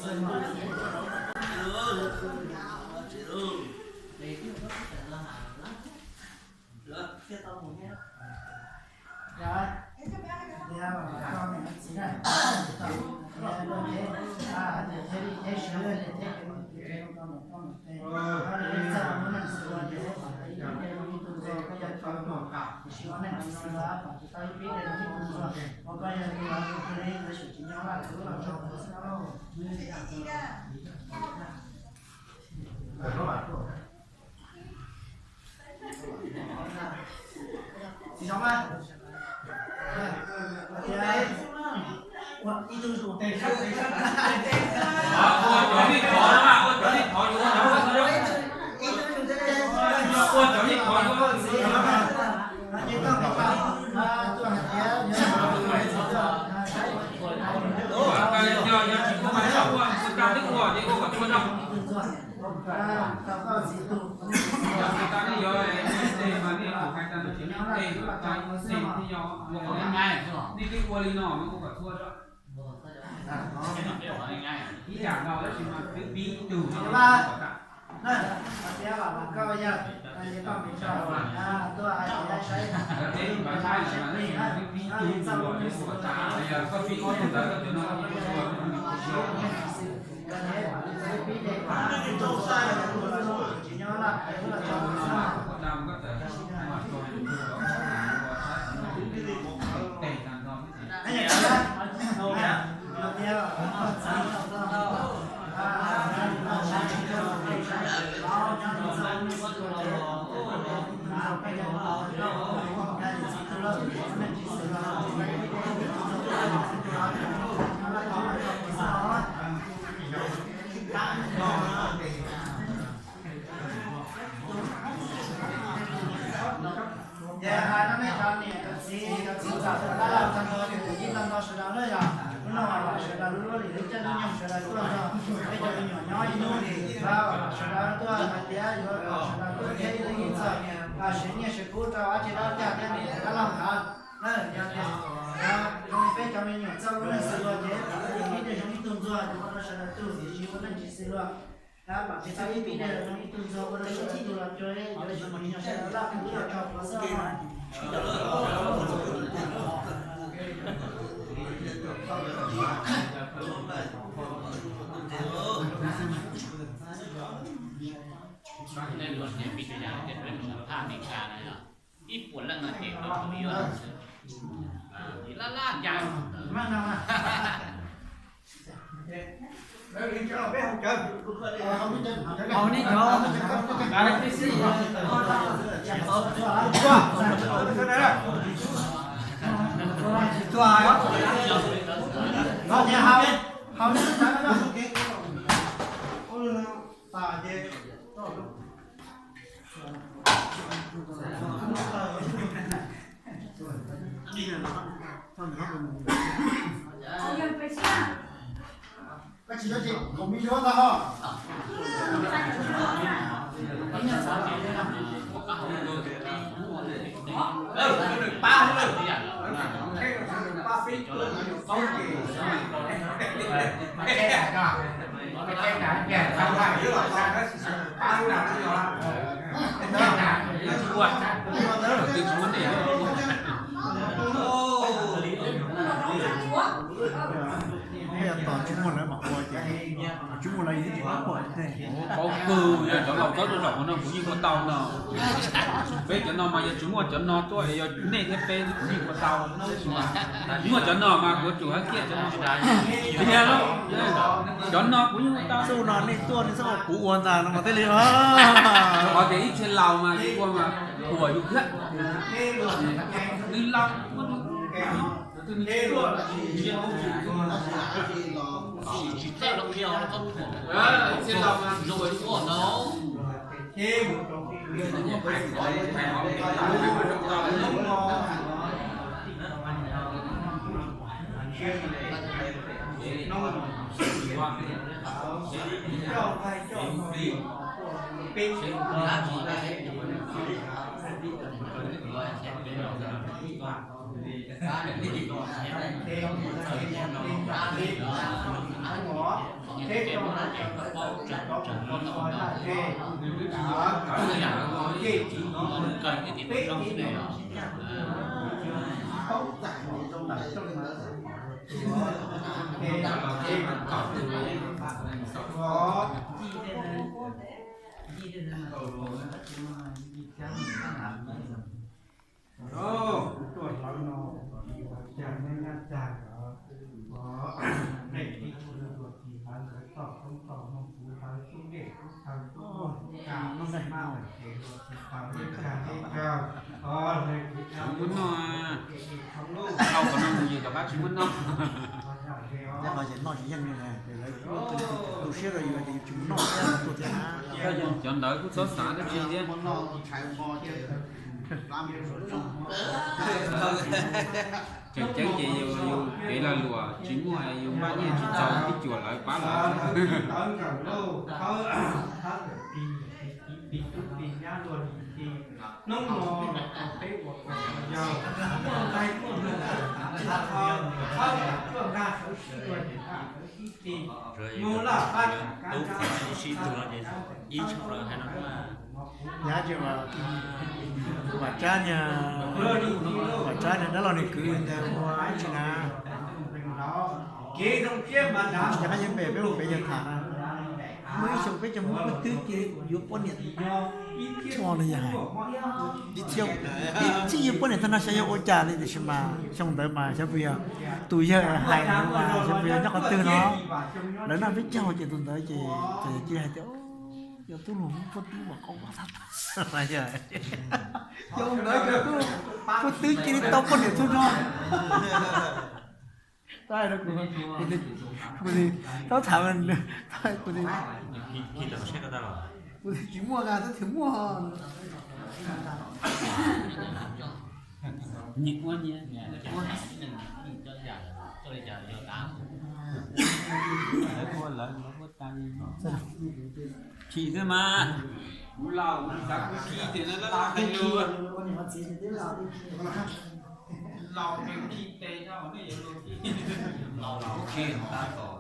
Ua cov nej thov, ua cov nej thov, ua cov nej thov. Yog tsis ua mas tsis ua, twb ua ces ua kom txhua zog. Yog nej yuav tej mas nej tus hais tas no ces nej tej, tej thiab yog nej twb ua li no ua kom txhua zog. Ib yam no tab sis mas twb pib ib tug. Ces hais rau nej cov niam cov txiv, cov txiv ntxawm, tab laj tag nrho, tus yij tag nrho sawv daws na yog, hnub no los sawv daws lub luab lim lub caij lub nyoog sawv daws tuaj nrog peb cov me nyuam nyob ib hnub, sawv daws tuaj hais tias yuav kom sawv daws tuaj thiab ib leeg ib txawm, siv nyiaj siv kub rau dab tsi dab cag thiab tab laj nqa na. Yog tias zoo peb cov me nyuam txoj lub neej xws luag ces peb ib tug zoo ib tug ntxuag ces ua rau sawv daws tug, tiam sis ua neej tsis xws luag. Tab tom tsis txawj ib pib dej los zoo ib tug ntxuag ua rau sawv daws tug los cuag yuav tsum me nyuam sawv daws laj kub los tso plhuav xwb os. Luag ces pib tsis yam li peb mus phaj Amelikas no yog ib puas leej no ces tau ib ob leeg xwb. Laj laj cas. Hauv nej cov, hauv nej cov. Tuaj, tuaj, hauv, hauv nej cov. Tos tsis muaj lawv mam ua ces, tsis muaj lawv yeej tsis paub pom tej. Paub kawg, yog cov laus txawb rau zaum no kuv yeej ua tau no. Peb cov no mas yog tsis muaj cov no tuaj es yog nej thiab peb kuv yeej ua tau. Muaj cov no mas kuv tsum hab kiaj cov no. Tiag lauj, cov no kuv yeej ua tau. Xub no nej tuaj nej txhob ua kuv ua ntag no mas thiaj li. Qhov tias ib txhia laus mas yus ua mas thuam yus thiab. Nws laus, nws tsis tuaj. Ib txhia laus mas Muab noj, dhau qhov no mus yus rov qab tsis muab noj. Noj tsis yeej li, lawv tu siab rau yus ces yus tsis mus noj tuaj thiab. Cov ntawd kuj txhob xav dab tsi thiab. Tseem ceeb ces yus, yus kev lag luam tsis muaj, yus npaj nyiaj tsis txaus tib cuam lawv pab lawv. Yav ces Vam Tsab niag, Vam Tsab niag dab laug niag kwv ntawd ua tsi na. Ces qab yeej pem peb ua pem yawg tham na, muaj ib xyoo peb cov Hmoob Pob Twb cia li yuav poj niam tag no yog hais, ib txhij yuav poj niam tag no xyov yog ua cas li tiam sis mas xyoo ntawd mas xyov puas yog tus yawg hais mas xyov puas yog nyob qhov twg no. Lawv noj peb caug ces tus ntawd ces cia li hais tias yog tub hluas Hmoob Pob Twb uas qau vab tag tag. Xyoo ntawd yog tub hluas Pob Twb cia li tau poj niam txhua no. Tau hais rau kuv, kuv, kuv tau tham, kuv, kuv tsis muaj, tab sis muaj. Khi xwb mas, kuv laus kuv xav kuv khi tias lawv laj tais lus. Laus nws khi tes no, nws yuav luag khi. Laus khi tab tom.